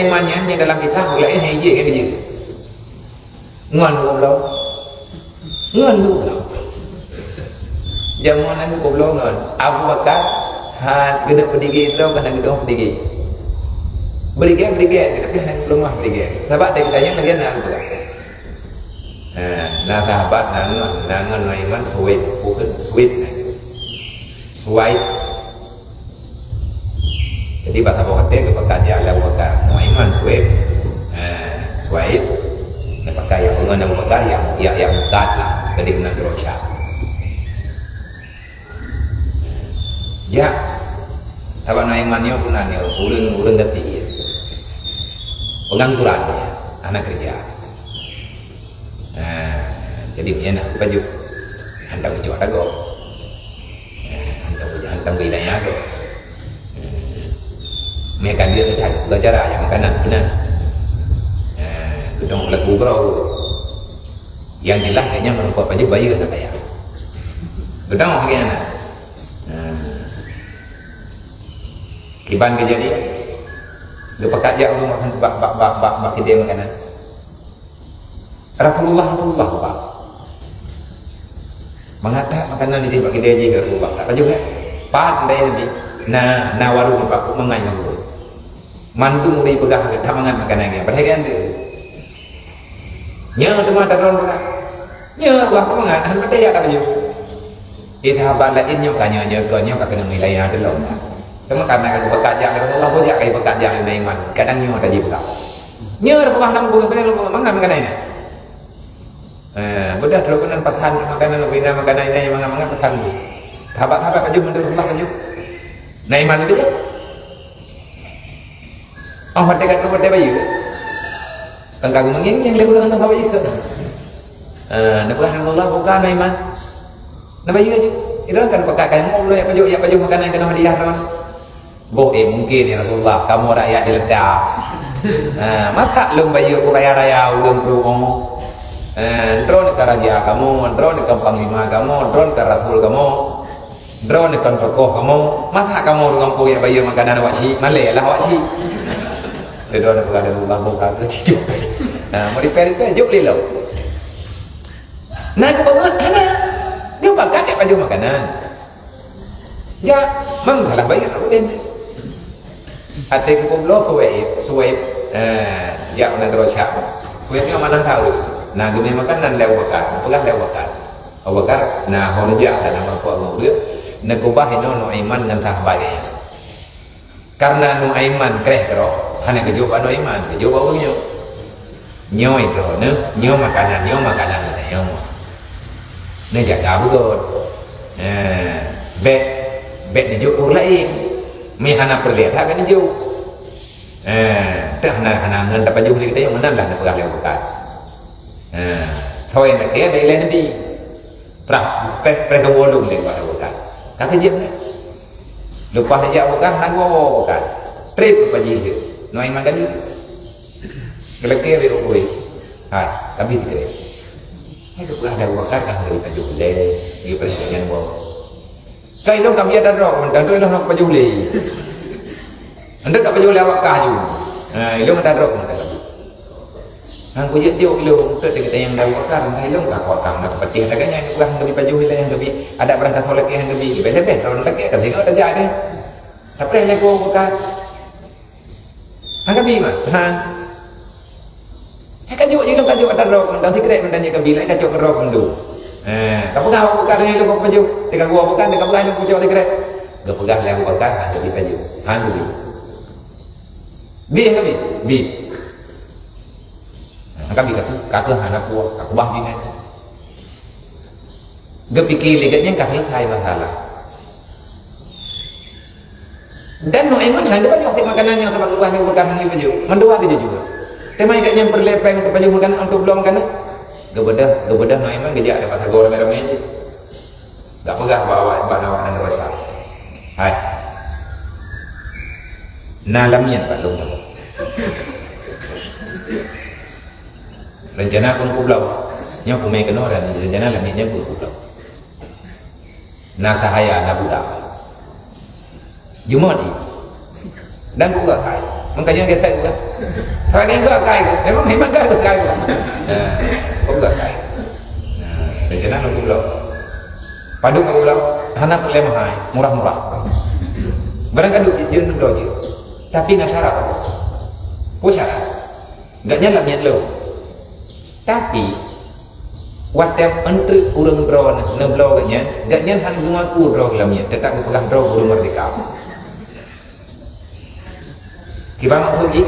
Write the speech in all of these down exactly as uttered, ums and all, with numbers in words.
Nyan, nyan dalam kisah, ulée hai jih kan dia. Ngon goblok. Ngon goblok. Jameun nyan goblok ngon. Abu Bakar, ha, keuneuk peudigé droe, keuneuk geudong peudigé. Beudigé, beudigé, tapi hana geupeulumah beudigé. Sabab teuka nyan lagée na goblok. Nah, na sahabat na ngon, na ngon Nuaiman Suwaid, bukan Suwaid. Suwaid. Jadi, bak saboh watée geupeugah jak lé Abu Bakar, Nuaiman Suwaid. Eh, Suwaid. Geupeugah jak ngon Abu Bakar, jak, jak, jak meukat lah, keudeh nanggroe Syam. Jak. Sabab Nuaiman nyoe pun nyoe, ureueng, ureueng gati. Pengangguran, hana keureuja. Nah, jadi meunyoe na pajoh, hantom ujoe tagoe. Nah, hantom, hantom bidaya goe. Nah, meuka dia kita buka cara yang makanan benar. Nah, gedong lagu bro. Yang jelas kayaknya merupakan pajoh bayeue tak payah. Gedong kayaknya. Nah. Kiban kejadian, geupeugah jak ureueng bak, bak, bak, bak, bak keude makanan. Rasulullah, Rasulullah, Pak. Mangat that makanan di bak keude jih Rasulullah. Tak pajoh, ya? Pat ndai Nabi. Na, na warong Pak, mangai ngon ureueng. Mandum ureueng peugah, "That mangat makanan nyan." Padahai kan dia. Nyoe teuma tadron peugah. Nyoe bah mangat, han patéh jak tak pajoh. Eh, sahabat laén nyoe ka nyoe, nyoe kon nyoe ka keuneuk wilayah delom. Teuma karena ka geupeugah jak lé Rasulullah, boh jak ka geupeugah jak lé Nuaiman. Kadang nyoe ka jipeugah. Nyoe Rasulullah nang beuh, mangat makanan nyan. Eh, beudah trok keunan pasan makanan, bina makanan inai mangat-mangat pasan. Sahabat-sahabat pajoh mandum Rasulullah pajoh. Nuaiman itu je. Oh, watée ka trok watée bayeue. Kan ka geumeungieng-ngieng lé ureueng hana sawa jikheun. Eh, neupeugah Rasulullah, "Bukan, Nuaiman." Na bayeue laju. Idong kan pakat kamoe, "Ulôn jak pajoh, jak pajoh makanan keunoe hadiah droe." "Boh, eh, mungken, ya Rasulullah, kamoe rakyat jelata. Eh, masa lôn bayeue keu raya-raya ureueng peurumoh? Eh, droeneuh ka raja kamoe, droeneuh ka panglima kamoe, droeneuh ka rasul kamoe." Droeneuh kon tokoh kamoe, masa kamoe ureueng gampông jak bayeue makanan awak chik, malée lah awak chik. Lé droeneuh peugah lé Allah, "Bukan, keu cicok." Nah, meuripée-ripée, jok lé lom. Nah, geupeugah, hana. Geupakat jak pajoh makanan. Jak, mang salah bayeue nak udeb. Até geupubloe Suwaid, Suwaid, eh, jak u nanggroe Syam. Suwaid nyoe manah tahu. Nah, geumé makanan lé Abu Bakar, peugah lé Abu Bakar. Abu Bakar, nah, ho neujak ka na meurumpok ngon ureueng, neukeubah inoe Nuaiman ngon sahabat nyan. Karena Nuaiman kreh keudroe, hana geujok bak Nuaiman, geujok bak ureueng nyoe. Nyoe droeneuh, nyoe makanan, nyoe makanan, nyoe. Neujaga beugöt. Eh, bék, bék neujok ureueng laén. Meuhana peureulée that bék neujok. Eh, teuh hana, hana ngon tapajoh lé geutanyoe, meunan lah neupeugah lé Abu Bakar. Eh, soe nyang lakée ada ilée Nabi. Prah, preh, preh dong wolong lé Abu Bakar. Ka keujeuet nyan. Leupah dijak Abu Bakar, hana geuwoe Abu Bakar. Trép Abu Bakar jih lé. Nuaiman tadi. Geulakée lé Abu Bakar. Hai, kami ditrép. Hai, keupeugah lé Abu Bakar, ka lheueh pajoh lé. Lagi pada nyan woe. Ka ilong ka biet tadrop, mantong tu ilong nak pajoh lé. Anda tak pajoh lé awak kah ju. Ha, ilong tadrop mantong. Hang kujeuet jok ilong, untuk teuka tanyong dawa kah, hang ilong ka kuat kah, nak peutih lagak nyan, hang geubri pajoh ilong hang geubri, adak barang ka soe lakée hang geubri, leubeh-leubeh droeneuh lakée, ka singoh tajak deh. Tapi lé ku buka. Hang kabi mah. Ha. Hai kajok je, ilong kajok ata rok, dan sikrek, dan je kabi, lain kajok rok ndu. Ha, ka peugah awak buka dengan ilong kau pajoh. Teuka gua bukan, teuka peugah ilong kujok sikrek. Geupeugah lé Abu Bakar, ha, jadi pajoh. Ha, jadi. Bi, hang kabi? Bi. Ha, kabi katu, katu hana kuah, aku bah bingai. Geupike lé geuh nyan ka seuleusai masalah. Dan Nuaiman hana geupajoh makanan nyang sabab geupeugah lé Abu Bakar hana geupajoh. Mandua geuh jijua. Teuma geuh nyan peureulée péng untuk pajoh makanan, untuk bloe makanan. Geubeudôh, geubeudôh Nuaiman geujak di pasar goe ramé-ramé jih. Geupeugah bak awak, bak awak nanggroe Syam. Hai. Na lamiet bak lôn. Rencana keuneuk peubloe. Nyoe peumé keunoe dan rencana lamiet nyan keuneuk peubloe. Na sahaya, na budak. Jumat ni. Dan buka kai. Makanya kita juga. Kalau ni enggak kai, memang memang enggak kai. Nah, enggak kai. Nah, rencana nak pulang. Padum ka pulang, hana peureulèe mahai, murah-murah. Barang ka duek jeuet neubloe jeuet. Tapi na syarat. Peue syarat? Gobnyan lam niet lôn. Tapi watèe eunteuk ureueng droeneuh neubloe gobnyan, gobnyan hana geumaku droe lam niet, teutap geupeugah droe ureueng meurdehka. Kiban maksud jih?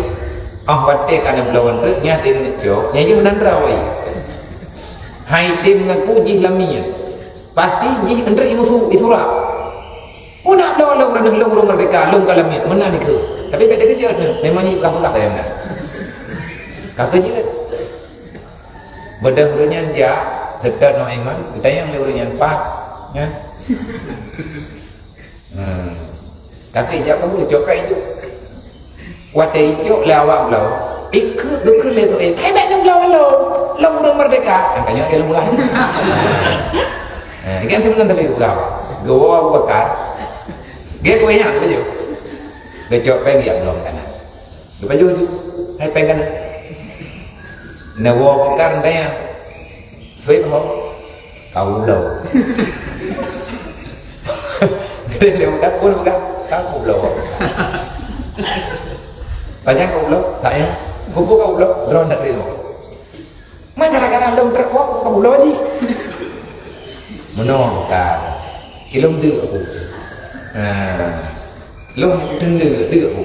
Oh, watèe ka neubloe eunteuk, nyan tem neucok, nyan jih meunan droe. Hai tem ngaku jih lam niet. Pasti jih eunteuk imusu, isurak. Oh, nak bloe lôn ureueng, lôn ureueng meurdehka, lôn ka lam niet, meunan dikeue. Tapi bèk teukeujot neuh, memang jih peugah-peugah sajan meunan. Ka keujot. Beudôh ureueng nyan jak, seutôt Nuaiman, geutanyong lé ureueng nyan, "Pat, nyan?" Hmm. Tapi jak ka bucok kai tu. Watèe icok lé awak bloe, ikheun geukheun lé Tuhan, "Hai bèk neubloe lôn, lôn ureueng meurdehka." Angkanya dia lemah. Eh, kan tu meunan tapi bloe. Geuwoe Abu Bakar. Dia kueh nyan, betul? Geucok péng dia bloe kanan. Geupajoh ju, hai péng kanan. Neuwoe Abu Bakar tanya, "Sweet ho?" "Ka ubloe." Geutanyoe Abu Bakar pun peugah, "Ka ubloe." Tanya, "Ka ubloe?" "Tanya." "Keupeue ka ubloe?" "Droeneuh teurimong." Man gara-gara lôn trok wak ka ubloe jih. Meunoe ka. Ilôn deuk aku. Ha. Lôn deuk, deuk aku.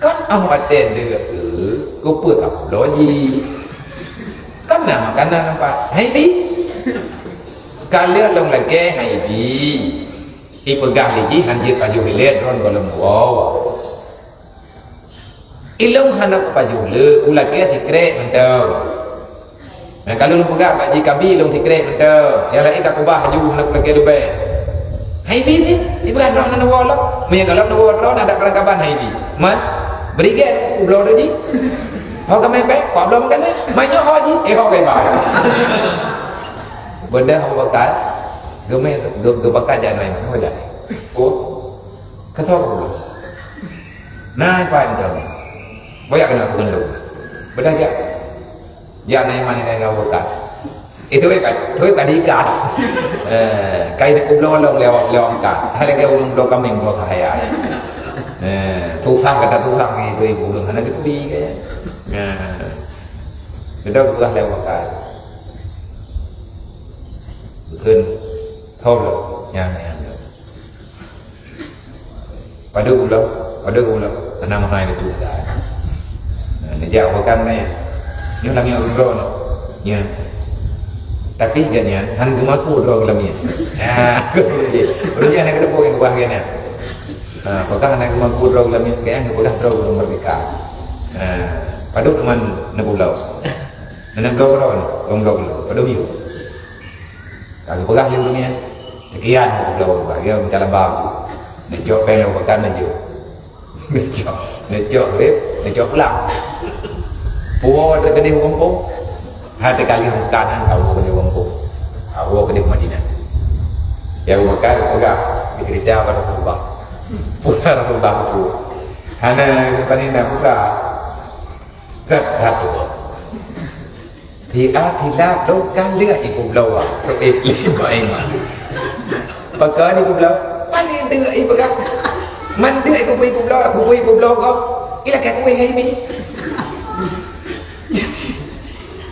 Kan ah watèe deuk aku, keupeue ka ubloe jih. Kan na makanan nampak. Hai bi. Ka lheueh lôn lakèe hai bi. Ipeugah lé jih han jeuet pajoh ilèe droen goh lom woe. Ilôn hana kupajoh le, ulakèe sikrek mantong. Nah, ka lôn peugah bak jih kabi ilôn sikrek mantong. Nyang laén ka keubah laju hana kulakèe leubeh. Hai bi sih, ipeugah droe hana neuwoe lom. Meunyoe goh lom neuwoe droe na adak barangkaban hai bi. Man, bri gèt ubloe droe jih. Ho ka mè bèk, kuat bloe meukanan. Meunyoe ho jih, eh ho ka iba. Beudôh Abu Bakar, geumè, geu-, geubakat jak nai, ho jak. Oh, kata Abu Bakar. Nah, ipan jauh. Boyak keunan peugandong. Beudôh jak. Jak nai mani nai ngawur kat. Itu ka, itu ka diikat. Eh, kai dikubloe lom lewat, lewat kat. Hai lagèe ureueng bloe kameng bloe keuhayaan. Eh, tusang kata tusang itu ibu ulun hana dikubli ke. Nah. Sudah geupeugah lewat kat. Bukon thom lom. Nyang, nyang. Padub ubloe, padub ubloe, hana meuhai lé tuh dah. Nah, neujak Abu Bakar nyan. Nyoe lam nyoe droe nyoe. Nyan. Tapi gobnyan han geumaku droe lam nyan. Nah, ureueng nyan hana geuteupue nyang keubah gobnyan. Nah, apakah hana geumaku droe lam nyan, gobnyan geupeugah droe ureueng meurdehka. Nah, padub teuma neubloe. Neubloe droe, lôn bloe, padub yue. Ka geupeugah lé ureueng nyan, "Sekian," geupeugah, geupeugah, "ya, meucalaba." Neucok péng lé Abu Bakar, neujok. Neucok, neucok rib, neucok pulang. Puwoe teukeudeh u gampông. Hai teukalih bukan, ka woe keudeh u gampông. Ka woe keudeh Madinah. Ya Abu Bakar, peugah, dicerita bak Rasulullah. Peugah Rasulullah tu. Hana, pane na peugah. That-that tu. Di akhirat lôn ka lheueh ipubloe, tok iblih main. Pakon ipubloe? Pane deuk ipeugah. Man deuk ipubloe, ipubloe, ipubloe kok. Ilakèe kueh hai mi.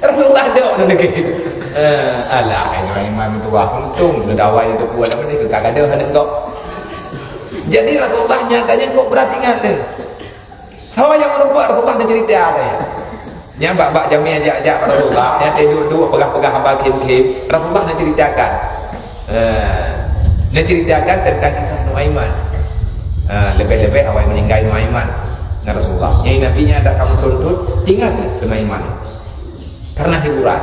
Rasulullah dok tu lagi. Eh, alah, hai orang imam tua, untung dah awai itu kuat, apa ni, kagak ada, ada kok. Jadi Rasulullah nyatanya kok berat ingat dia. Soe nyang meureumpok Rasulullah neuceurita lé. Nyang bak-bak jamé jak-jak bak Rasulullah, nyang teuduek-duek peugah-peugah haba khém-khém, Rasulullah neuceuritakan. Eh, neuceuritakan teuntang kisah Nuaiman. Eh, leubeh-leubeh awai meuninggai Nuaiman. Ngon Rasulullah. Nyang Nabi nyan dak kamoe tuntut, ingat keu Nuaiman. Karena hiburan.